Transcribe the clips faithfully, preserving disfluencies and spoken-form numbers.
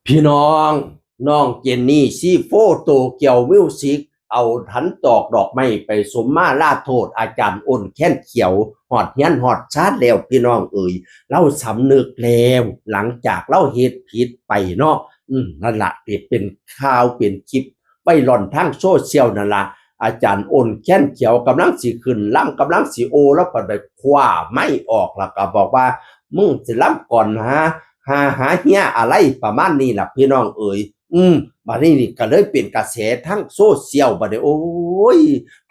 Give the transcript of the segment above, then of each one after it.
พี่น้อง น้องเจนนี่ ซีโฟร์ โตเกียวมิวสิก เอาขันตอกดอกไม้ไปสมมาลาโทษอาจารย์อ้นแค้นเขียว ฮอดเฮือนฮอดซานแล้วพี่น้องเอ๋ย ลาวสำนึกแล้ว หลังจากลาวเฮ็ดผิดไปเนาะ อืม นั่นละ เป็นข่าวเป็นคลิปไวรัลทางโซเชียลนั่นละ อาจารย์อ้นแค้นเขียวกำลังสิขึ้นลำ กำลังสิโอ แล้วก็ไปคว้าไมค์ออก แล้วก็บอกว่า มึงสิลำก่อนหา หา หาเฮียอะไรประมาณนี้ล่ะพี่น้องเอ๋ย อืม บัดนี้นี่ก็เลยเป็นกระแสทางโซเชียล บัดนี้ โอ้ย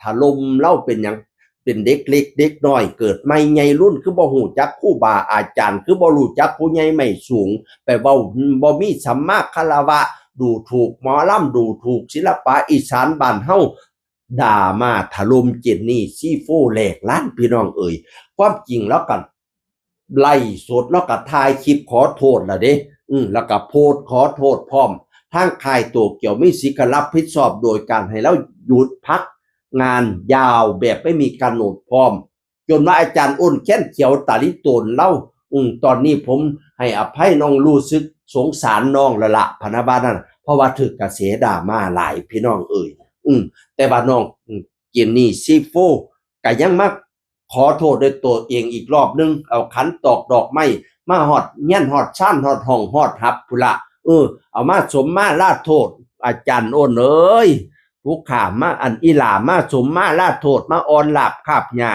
ถล่มลาวเป็นหยัง เป็นเด็กเล็กเด็กน้อย เกิดใหม่ใหญ่รุ่น คือบ่ฮู้จักครูบาอาจารย์ คือบ่รู้จักผู้ใหญ่ไม้สูง ไปเว้าบ่มีสัมมาคารวะ ดูถูกหมอลำ ดูถูกศิลปะอีสานบ้านเฮา ด่ามาถล่มเจนนี่ ซีโฟร์ แหลกลานพี่น้องเอ๋ย ความจริงแล้วก็ไลฟ์สด แล้วก็ถ่ายคลิปขอโทษล่ะเด้ อืม แล้วก็โพสต์ขอโทษพร้อม ทางค่ายโตเกียวมิวสิกก็รับผิดชอบโดยการให้ลาวหยุดพักงานยาวแบบไม่มีกำหนดพร้อม จนว่าอาจารย์อ้นแค้นเขียวตาลิโตนลาว อืม ตอนนี้ผมให้อภัยน้อง รู้สึกสงสารน้องแล้วละ พะนะว่านั่น เพราะว่าถืกกระแสดราม่าหลายพี่น้องเอ๋ย อืม แต่ว่าน้อง อืม เจนนี่ ซีโฟร์ ก็ยังมาขอโทษด้วยตัวเองอีกรอบนึง เอาขันตอกดอกไม้มาฮอดเฮือนฮอดซาน ฮอดห้องฮอดฮับพุ้นละ เออ เอามาสมมาลาโทษ อาจารย์อ้นเอ๋ย ผู้ข้ามา อันอีหล่ามาสมมาลาโทษ มาอ่อนลาบคาบหญ้า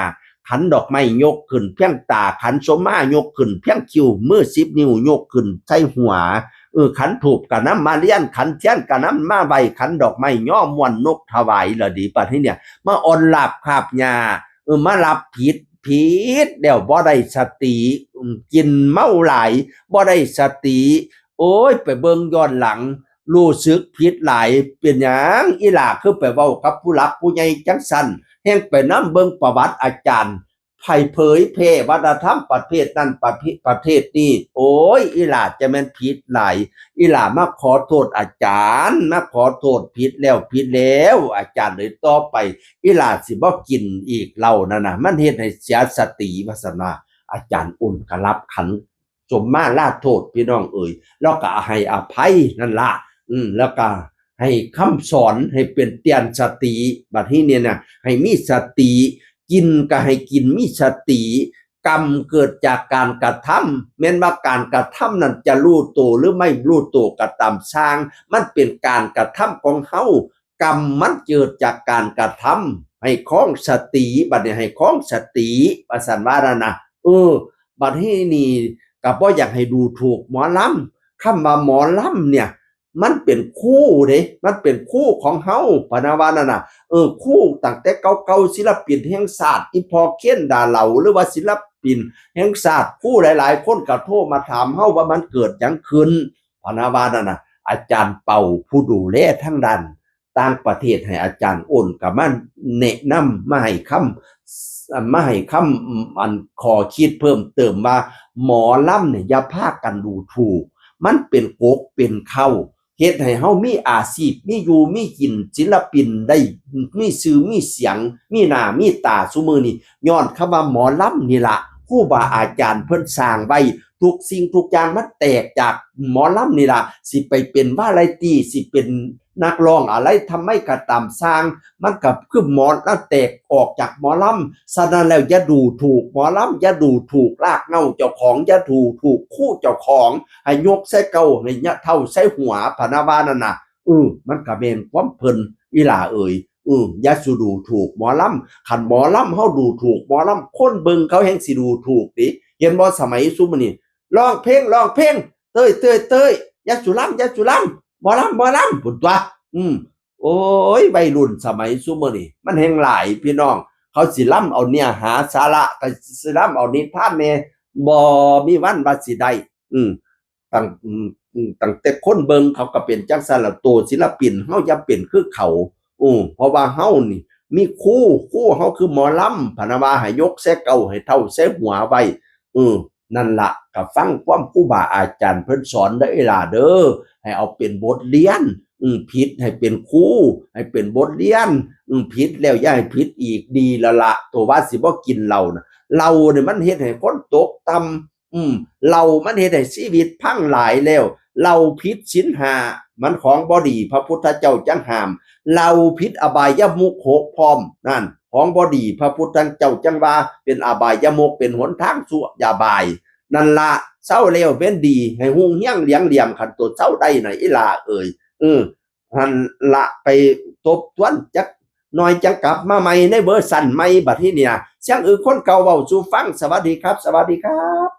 ขันดอกไม้ยกขึ้นเพียงตา ขันสมมายกขึ้นเพียงคิ้ว มือสิบนิ้วยกขึ้นใส่หัว เออ ขันธูปกะนำมาเลียน ขันเทียนกะนำมาไหว้ ขันดอกไม้ย่อม่วนนกถวาย ละดี บัดนี้เนี่ย มาอ่อนลาบคาบหญ้า เออ มารับผิด ผิดแล้วบ่ได้สติ อืม กินเมาหลาย บ่ได้สติ โอ้ย ไปเบิ่งย้อนหลัง รู้สึกผิดหลาย เป็นหยังอีหล่าคือไปเว้ากับผู้หลักผู้ใหญ่จังซั่น แฮ่งไปนำเบิ่งประวัติอาจารย์ ไผเผยแพร่วัฒนธรรมประเทศนั้นประเทศ ประเทศนี้ โอ้ย อีหล่าจะแม่นผิดหลาย อีหล่ามาขอโทษอาจารย์ มาขอโทษ ผิดแล้ว ผิดแล้ว อาจารย์เลย ต่อไป อีหล่าสิบ่กินอีกเหล้านั่นน่ะ มันเฮ็ดให้เสียสติ ว่าซั่นว่า อาจารย์อ้นก็รับขันสมมาลาโทษพี่น้องเอ๋ย แล้วก็ให้อภัยนั่นละ อืม แล้วก็ให้คำสอนให้เป็นเตือนสติ บัดนี้เนี่ยนะ ให้มีสติ กินก็ให้กินมีสติ กรรมเกิดจากการกระทำ แม้นว่าการกระทำนั้นจะรู้ตัวหรือไม่รู้ตัวก็ตามซ่าง มันเป็นการกระทำของเฮา กรรมมันเกิดจากการกระทำ ให้คองสติ บัดนี้ให้คองสติ ว่าซั่นว่านั่นนะ เออ บัดนี้นี่ก็บ่อยากให้ดูถูกหมอลำ คำว่าหมอลำเนี่ย มันเป็นครูเด้ มันเป็นครูของเฮา พะนะว่านั่นน่ะ เออ ครูตั้งแต่เก่าๆ ศิลปินแห่งชาติ อีพ่อเคน ดาเหลา หรือว่าศิลปินแห่งชาติ ครูหลายๆ คนก็โทรมาถามเฮาว่ามันเกิดหยังขึ้น พะนะว่านั่นน่ะ อาจารย์เป่าผู้ดูแลทางด้านต่างประเทศให้อาจารย์อ้นก็มาแนะนำ มาให้คำ มาให้คำ อันข้อคิดเพิ่มเติมว่า หมอลำเนี่ยอย่าพากันดูถูก มันเป็นกกเป็นเค้า เฮ็ดให้เฮามีอาชีพ มีอยู่มีกิน ศิลปินได้มีชื่อมีเสียง มีหน้ามีตาซุมื้อนี้ ย้อนคำว่าหมอลำนี่ละ ครูบาอาจารย์เพิ่นสร้างไว้ ทุกสิ่งทุกอย่างมันแตกจากหมอลำนี่ละ สิไปเป็นวาไรตี้ สิเป็นนักร้องอะไรทำไมก็ตามซ่าง มันก็คือหมอลำแตกออกจากหมอลำ ฉะนั้นแล้วอย่าดูถูกหมอลำ อย่าดูถูกรากเหง้าเจ้าของ อย่าดูถูกครูเจ้าของ ให้ยกใส่เก้า ให้เท่าใส่หัว พะนะว่านั่นน่ะ เออ มันก็แม่นความเพิ่น อีหล่าเอ๋ย เออ อย่าสู่ดูถูกหมอลำ คันหมอลำเฮาดูถูกหมอลำ คนเบิ่งเขาแฮ่งสิดูถูกติ เห็นบ่ สมัยซุมื้อนี้ ร้องเพลง ร้องเพลง เต้ย เต้ย เต้ย อย่าสู่ลำ อย่าสู่ลำ หมอลำ หมอลำ พุ้นตั๊ว อืม โอ้ย วัยรุ่นสมัยซุมื้อนี้ มันแฮ่งหลายพี่น้อง เขาสิลำเอาเนื้อหาสาระ ก็สิลำเอานิทานแหน่ บ่มีวันว่าสิได้ อืม ตั้ง อืม อืม ตั้งแต่คนเบิ่งเขาก็เป็นจั่งซั้นล่ะ โตศิลปินเฮาอย่าเป็นคือเขา อืม เพราะว่าเฮานี่มีครู ครูเฮาคือหมอลำ พะนะว่าให้ยกใส่เก้า ให้เท่าใส่หัวไว้ อืม นั่นละ ก็ฟังความครูบาอาจารย์เพิ่นสอนเด้อ อีหล่าเด้อ ให้เอาเป็นบทเรียน อืม ผิดให้เป็นครู ให้เป็นบทเรียน อืม ผิดแล้วอย่าให้ผิดอีก ดีแล้วละ ตัวว่าสิบ่กินเหล้าน่ะ เหล้านี่มันเฮ็ดให้คนตกต่ำ อืม เหล้ามันเฮ็ดให้ชีวิตพังหลายแล้ว เหล้าผิดศีลห้า มันของบ่ดี พระพุทธเจ้าจั่งห้าม เหล้าผิดอบายมุขหกพร้อม นั่น ของบ่ดี พระพุทธเจ้าจั่งว่าเป็นอบายมุข เป็นหนทางสู่อบาย นั่นละ เซาแล้วเป็นดี ให้ฮุ่งเฮียงเหลียงเหลี่ยม คันโตเซาได้น่ะ อีหล่าเอ่ย เออ หั่นละ ไปตบทวนจักหน่อย จั่งกลับมาใหม่ในเวอร์ชันใหม่ บัดนี้เนี่ย เสียงอือคนเก่าเว้าสู่ฟัง สวัสดีครับ สวัสดีครับ